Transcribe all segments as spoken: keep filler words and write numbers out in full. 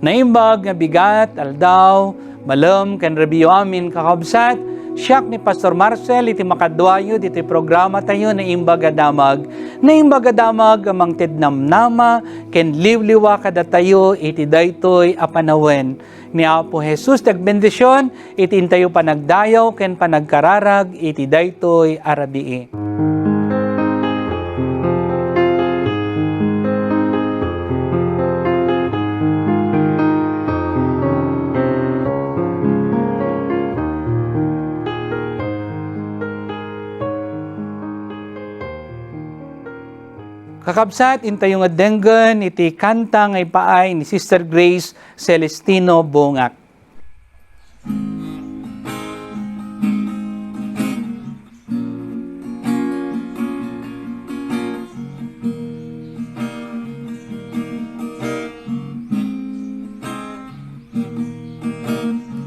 Naimbag nga bigat, aldaw, malem, ken rebbio amin, kakabsat. Siak ni Pastor Marcel iti makaduayo ditoy programa tayo, Naimbag a Damag. Naimbag a Damag a mangted namnama ken liwliwa kadatayo iti daytoy a panawen. Ni Apo Jesus ti agbendisyon iti intayo panagdayaw ken panagkararag iti daytoy a rabii. Kakabsat, intayo nga denggen iti kanta nga ipaay ni Sister Grace Celestino Bungak.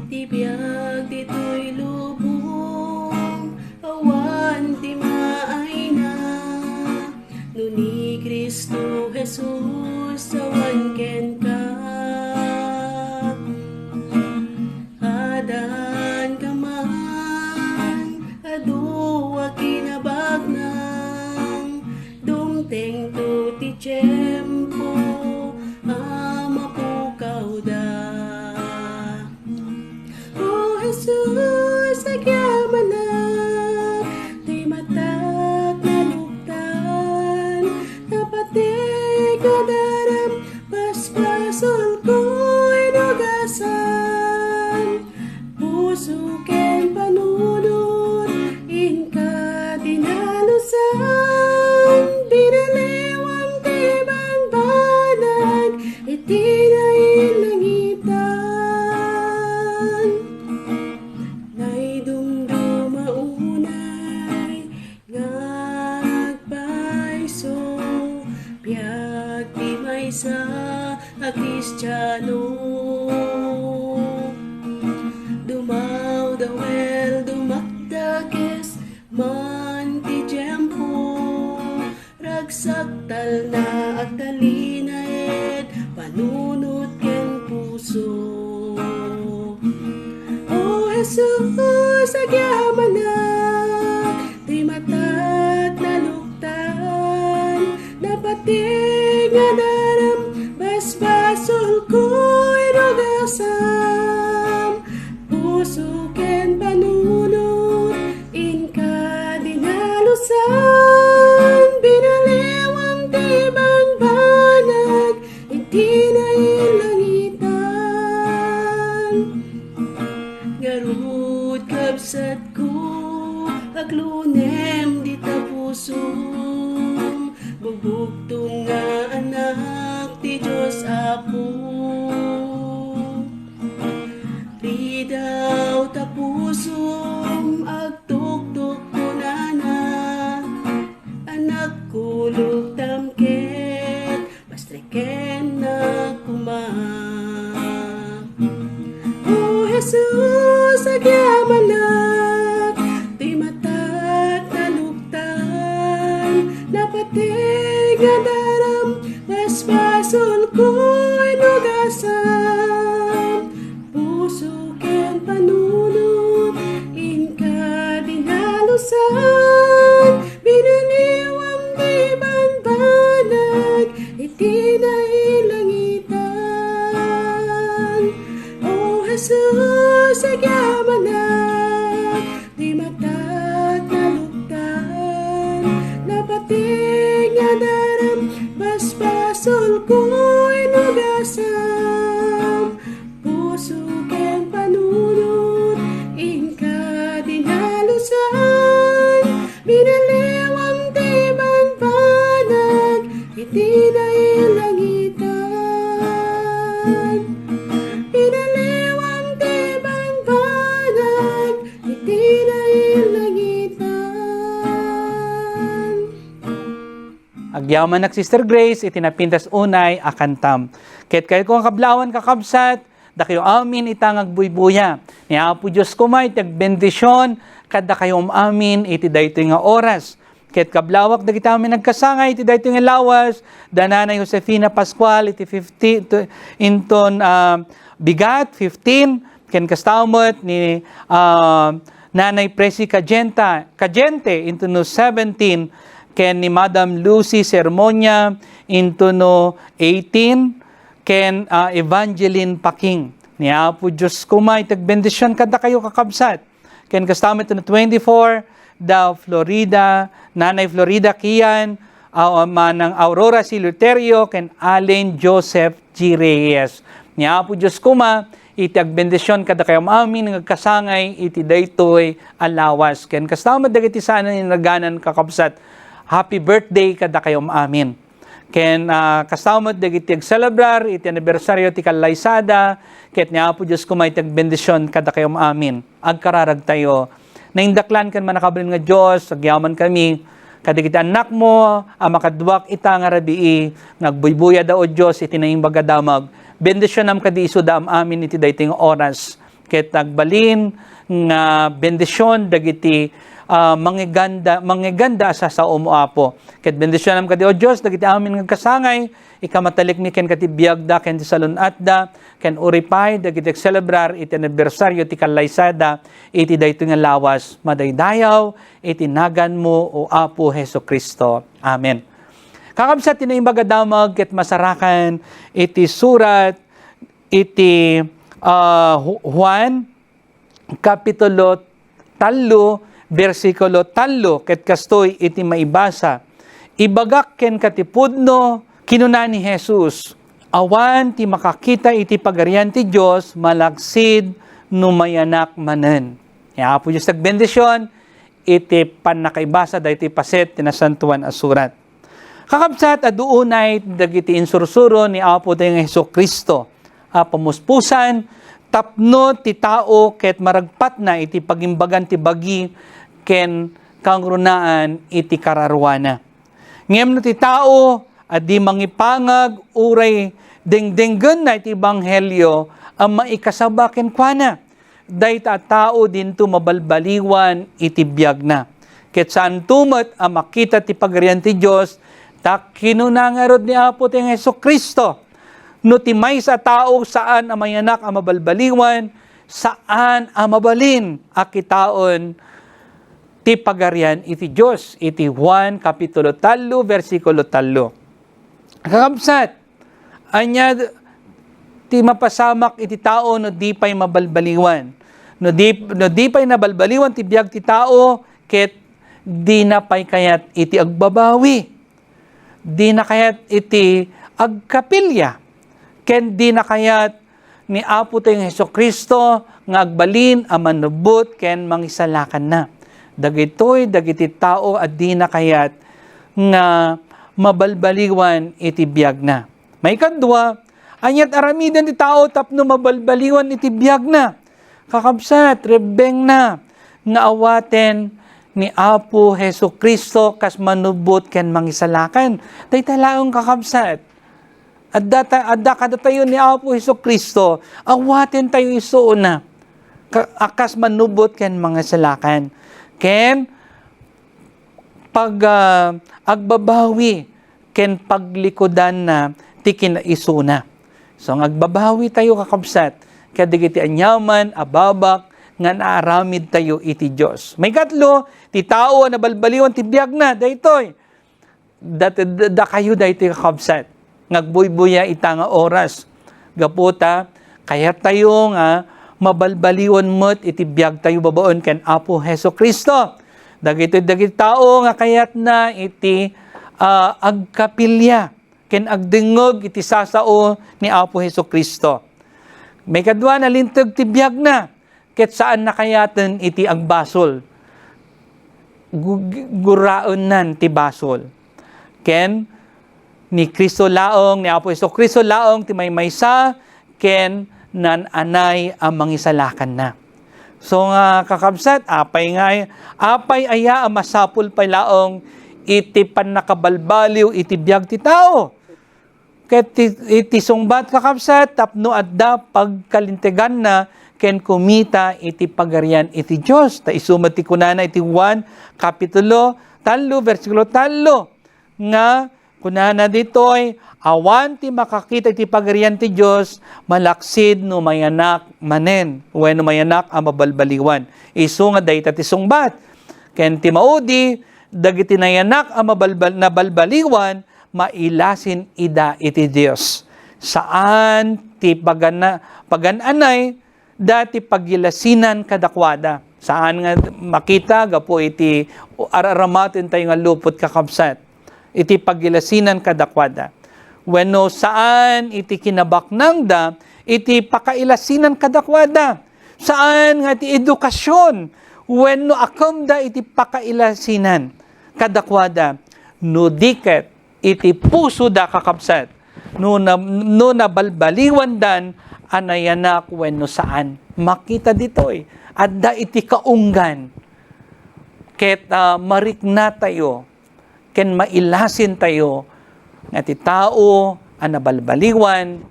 Ti biag ditoy lubong, awan ti maayna. No ni Cristo Jesus awan kenka, adanka man, adu a kinabaknang, dumtengto ti tiempo a mapukawda. O Jesus, agyamanak, ti matak naluktan, napateg nga daram, basbasolko inugasan, puso ken panunot, inka dinalusan, binaliwam ti bangbanag, iti nailangitan. Naidumduma unay nga agpayso, biag ti maysa a Kristiano. Dumawdawel, dumakdakes man ti tiempo, ragsak talna, agtalinaed, panunot ken puso. O Jesus, agyamanak, ti matak naluktan, napateg nga daram, basbasolko inugasam, puso ken panunot, inka dinalusan, binaliwam ti bangbanag, iti nailangitan. Ngarud, kabsatko, aglunem dita pusom, bugbugtong nga anak ti Dios Apo. Ridaw ta pusom, agtuktok kunana, anakko, luktam ket Pastreken na koma. O Jesus, agyamanak, ti matak naluktan, napateg nga daram, basbasolko inugasam, puso ken panunot, inka dinalusan, binaliwam ti bangbanag, iti nailangitan. O Jesus, agyamanak, ti matak naluktan, napateg nga daram, basbasolko inugasam, puso ken panunot, inka dinalusan, binaliwam ti bangbanag, iti nailangitan. Binaliwam ti bangbanag, iti nailangitan. Agyamanak, Sister Grace, iti napintas unay a kantam. Ket kayatko nga kablawan, kakabsat, dakayo amin ita nga agbuybuya. Ni Apo Dios koma iti agbendisyon kadakayo amin iti daytoy nga oras. Ket kablawak dagiti amin nagkasangay iti daytoy nga lawas, da Nanay Josefina Pascual iti fifty, to, inton, ah, bigat, fifteen, ken kasta met ni, ah, Nanay Presi Cajenta-, Cajente inton no seventeen, ken ni Madam Lucy Sermonia inton no eighteen, ken, ah, Evangeline Paking. Ni Apo Dios koma iti agbendision kadakayo, kakabsat. Ken kasta met no twenty-four, da Florida, Nanay Florida Kian, aw-, manang Aurora Siliterio, ken Allen Joseph G. Reyes. Ni Apo Dios koma iti agbendision kadakayo amin nga agkasangay iti daytoy a lawas. Ken kasta met dagiti saan a inarganan, kakabsat, happy birthday kadakayo amin. Ken, ah, kasta met dagiti agselebrar iti anibersaryo ti kallaysada, ket ni Apo Dios koma iti agbendision kadakayo amin. Agkararagtayo. Naindaklan ken mannakabalin nga Dios, agyaman kami kadagiti annakmo a makaduak ita nga rabii nga agbuybuyada, O Dios, iti Naimbag a Damag. Bendisionam kadi isuda am-amin iti daytoy nga oras. Ket agbalin nga bendision dagiti, ah, mangiganda, mangiganda a sasaomo, Apo. Ket bendisionam kadi, O Dios, dagiti amin nga agkasangay, ikamatalikmi kenka ti biagda ken ti salun-atda, ken uripay dagiti agselebrar iti anibersaryo ti kallaysada iti daytoy nga lawas. Madaydayaw iti naganmo, O Apo Jesu-Cristo. Amen. Kakabsat, ti Naimbag a Damag ket masarakan iti surat iti, ah, Ju-, Juan, Kapitulo tallo, bersikulo tallo, ket kastoy iti maibasa, "Ibagak kenka ti pudno," kinuna ni Jesus, "awan ti makakita iti Pagarian ti Dios malaksid no mayanak manen." Ni Apo Dios ti agbendision iti pannakaibasa daytoy paset ti Nasantoan a Surat. Kakabsat, adu unay dagiti insursuro ni Apotayo nga Jesu-Cristo a pamuspusan tapno ti tao ket maragpatna iti pagimbagan ti bagi ken kangrunaan iti kararuana. Ngem no ti tao a di mangipangag uray dengdenggenna iti ebanghelio a maikasaba kenkuana, dayta a tao dinto mabalbaliwan iti biagna. Ket saanto met a makita ti Pagarian ti Dios, ta kinuna ngarud ni Apotayo nga Jesu-Cristo, "No ti maysa a tao saan a mayanak a mabalbaliwan, saan a mabalin a kitaen ti Pagarian iti Dios," iti Juan Kapitulo tallo, bersikulo tallo. Kakabsat, ania ti mapasamak iti tao no di pay mabalbaliwan? No di, no di pay nabalbaliwan ti biag ti tao, ket dina pay kayat iti agbabawi. Dina kayat iti agkapilya. Ken dina kayat ni Apotayo nga Jesu-Cristo nga agbalin a manubbot ken mangisalakanna. Dagitoy dagiti tao a dina kayat nga mabalbaliwan iti biagna. Maikadua, aniat aramiden ti tao tapno mabalbaliwan iti biagna? Kakabsat, rebbengna nga awaten ni Apo Jesu-Cristo kas manubbot ken mangisalakan. Dayta laeng, kakabsat. Adda ta-, adda kadatayo ni Apo Jesu-Cristo, awatentayo isuna. Ka-, a kas manubbot ken mangisalakan. Ken pag, ah, agbabawi ken paglikudanna ti kinaisuna. So, nga agbabawi tayo, kakabsat, kadagiti aniaman a babak nga naaramid tayo iti Dios. Maikatlo, ti tao a nabalbaliwan ti biagna, daytoy, dat-, da-, dakayo daytoy, kakabsat, nga agbuybuya ita nga oras. Gapu ta, kayat tayo nga mabalbaliwan met iti biag tayo babaen ken Apo Jesu-Cristo. Dagitoy dagiti tao nga kayatna iti, ah, agkapilya ken agdengngeg iti sasao ni Apo Jesu-Cristo. Maikadua, nalinteg ti biagna, ket saanna kayaten iti agbasol. Gu-, gu-, guraennan ti basol. Ken ni Cristo laeng, ni Apo Jesu-Cristo laeng ti maymaysa ken naan-anay a mangisalakanna. So nga, kakabsat, apay nga, apay aya a masapul pay laeng iti pannakabalbaliw iti biag ti tao? Ket ti, iti sungbat, kakabsat, tapno adda pagkalinteganna ken kumita iti Pagarian iti Dios. Ta isu met ti kunana iti Juan Kapitulo tallo, bersikulo tallo, nga kunana ditoy, "Awan ti makakita iti Pagarian ti Dios malaksid no mayanak manen, wenno mayanak a mabalbaliwan." Isu nga dayta ti sungbat. Ken ti maudi, dagiti nayanak a mabalbal-, nabalbaliwan, mailasin ida iti Dios. Saan ti pagana-, pagan-anay dati pagilasinan kadakuada. Saan nga makita gapu iti ar-aramaten tayo nga lupot, kakabsat, iti pagilasinan kadakuada. Wenno saan iti kinabaknangda iti pakailasinan kadakuada. Saan nga iti edukasyon wenno akemda iti pakailasinan kadakuada. No di ket iti pusoda, kakabsat, no na-, no nabalbaliwandan a nayanak wenno saan. Makita ditoy, adda iti kaunggan ket, ah, mariknatayo ken mailasintayo nga ti tao a nabalbaliwan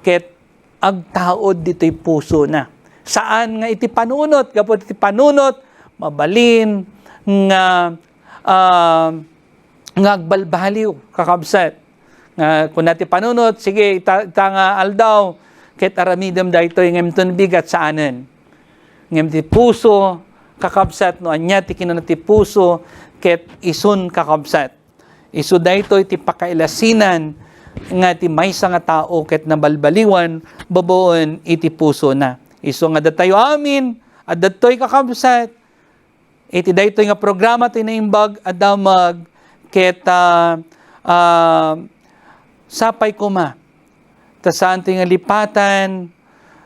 ket agtaud ditoy pusona. Saan nga iti panunot, gapu iti panunot, mabalin nga, ah, nga agbalbaliw, kakabsat. Nga kuna ti panunot, sige, ita, ita nga aldaw, ket aramidem daytoy, ngem inton bigat, saanen. Ngem ti puso, kakabsat, no ania ti kinuna ti puso, ket isun, kakabsat. Isu daytoy ti pakailasinan nga ti maysa nga tao ket nabalbaliwan babaen iti pusona. Isu nga datayo amin, adda toy, kakabsat, iti daytoy nga programa ti Naimbag a Damag ket, ah, ah, sapay koma ta saan toy nga lipatan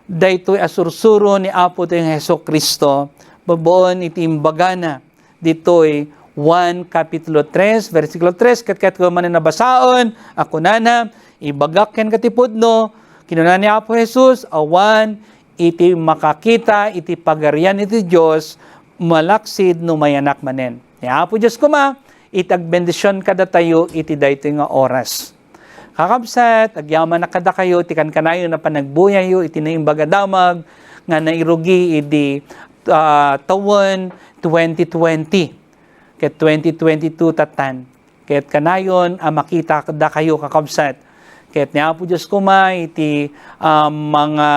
daytoy a sursuro ni Apo tayo nga Jesu-Cristo babaen iti imbagana ditoy Juan Kapitulo tres, bersikulo tres, ket ket ko manen a basaen a kunana, "Ibagak kenka ti pudno," kinuna ni Apo Jesus, "awan iti makakita iti Pagarian iti Dios malaksid no mayanak manen." Ni Apo Dios koma iti agbendision kadatayo iti daytoy nga oras. Kakabsat, agyamanak kadakayo ti kankanayon a panagbuyayo iti Naimbag a Damag nga nairugi idi, ah, tawen twenty twenty ket twenty twenty-two tattan. Ket kanayon a makita dakayo, kakabsat. Ket ni Apo Dios koma iti, ah, mga,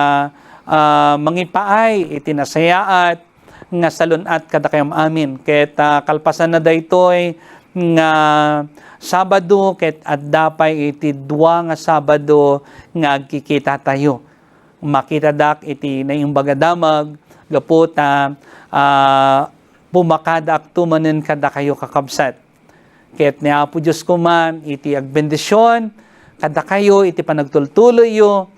ah, mangipaay iti nasayaat nga salun-at kadakayam amin. Ket, ah, kalpasan na daytoy nga Sabado, ket adda pay iti dua nga Sabado nga agkikitatayo. Makitadak iti Naimbag a Damag gapu ta, ah, pumakadaakto manen kadakayo, kakabsat. Ket ni Apo Dios koma iti agbendision kadakayo iti panagtultuloyyo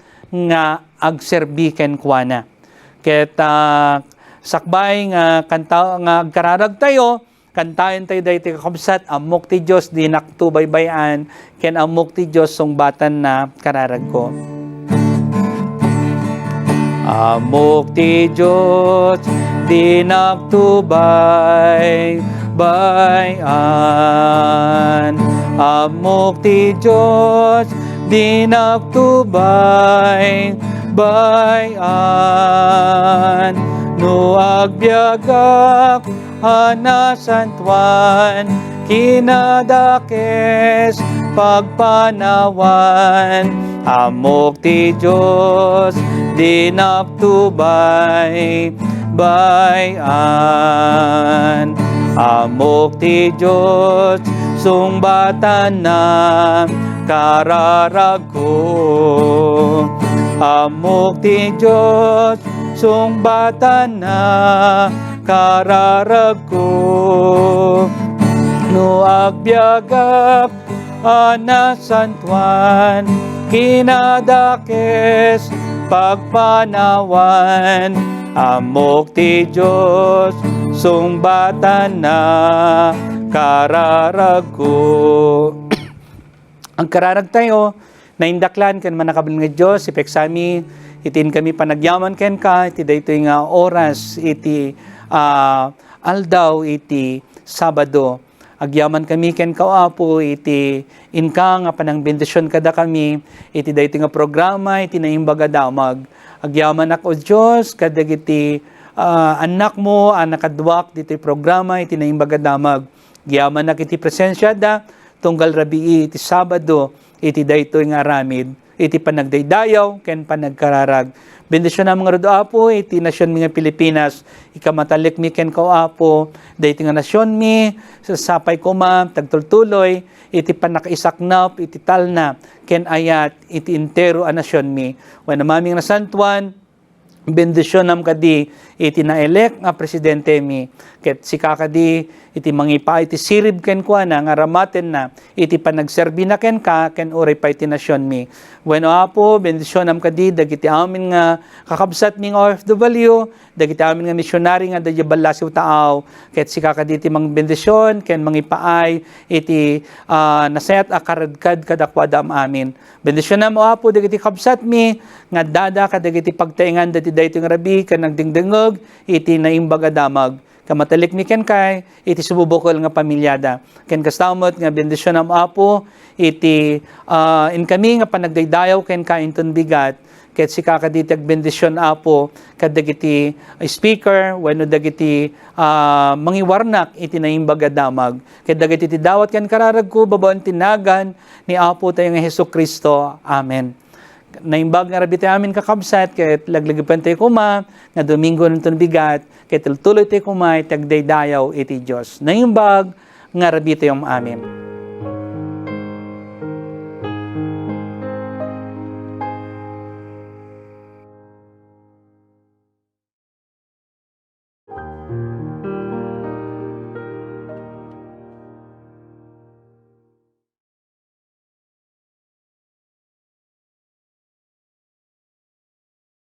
nga agserbi kenkuana. Ket, ah, sakbay nga kanta-, nga agkararagtayo, kantaentayo daytoy, kakabsat, "Ammok ti Dios, dinak to baybay-an," ken "Ammok ti Dios, sungbatanna kararagko." Ammok ti Dios, dinak to baybay-an. Ammok ti Dios, dinak to baybay-an. No agbiagak a nasantoan, kinadakes pagpanawan. Ammok ti Dios, dinak to baybay-an. Ammok ti Dios, sungbatanna kararagko. Ammok ti Dios, sungbatanna kararagko. No agbiagak a nasantoan, kinadakes pagpanawan. Ammok ti Dios, sungbatanna kararagko. Agkararagtayo, naindaklan ken mannakabalin nga Dios, ipeksami iti inkami panagyaman kenka iti daytoy nga oras iti, ah, aldaw iti Sabado. Agyamankami kenka, O Apo, iti inka nga panangbendision kadakami iti daytoy nga programa iti Naimbag a Damag. Agyamanak, O Dios, kadagiti, ah, annakmo a nakaduak ditoy programa iti Naimbag a Damag. Agyamanak iti presensiada, tunggal rabii iti Sabado, iti daytoy nga aramid, iti panagdaydayaw ken panagkararag. Bendisionam ngarud, Apo, iti nasionmi nga Pilipinas. Ikamatalik mi kenka, Apo, daytoy nga nasionmi, sapay koma, tagtultuloy, iti pannakaisaknap, iti talna, ken ayat, iti entero a nasionmi. Wen Amami nga nasantuan, bendisionam kadi iti naelek nga presidentemi, ket sika kadi iti mangipaay iti sirib kenkuana nga aramatenna iti panagserbina kenka ken uray pay ti nasionmi. Wenno, Apo, bendisionam kadi dagiti amin nga kakabsatmi nga O F W, dagiti amin nga misionary nga adda idiay ballasiw taaw, ket sika kadi ti mangbendision ken mangipaay iti, ah, nasayaat a karadkad kadakuada amin. Bendisionam, O Apo, dagiti kabsatmi nga addada kadagiti pagtaengan dagiti daytoy nga rabii ken nagdengdengngeg iti naimbag a damag. Kamatalikmi kenka iti sububukel nga pamiliada. Ken kasta met nga bendisionam, Apo, iti, ah, inkami nga panagdaydayaw kenka inton bigat, ket sika kadi ti agbendision, Apo, kadagiti speaker wenno dagiti, ah, mangiwarnak iti naimbag a damag, ket dagiti ti dawat ken kararagko babaen ti nagan ni Apo tayo nga Jesu-Cristo. Amen. Naimbag nga rabii tayo amin, kakabsat, ket laglagipen tayo koma nga Domingo inton bigat, ket tultuloy tayo koma iti agdaydayaw iti Dios. Naimbag nga rabii tayo amin.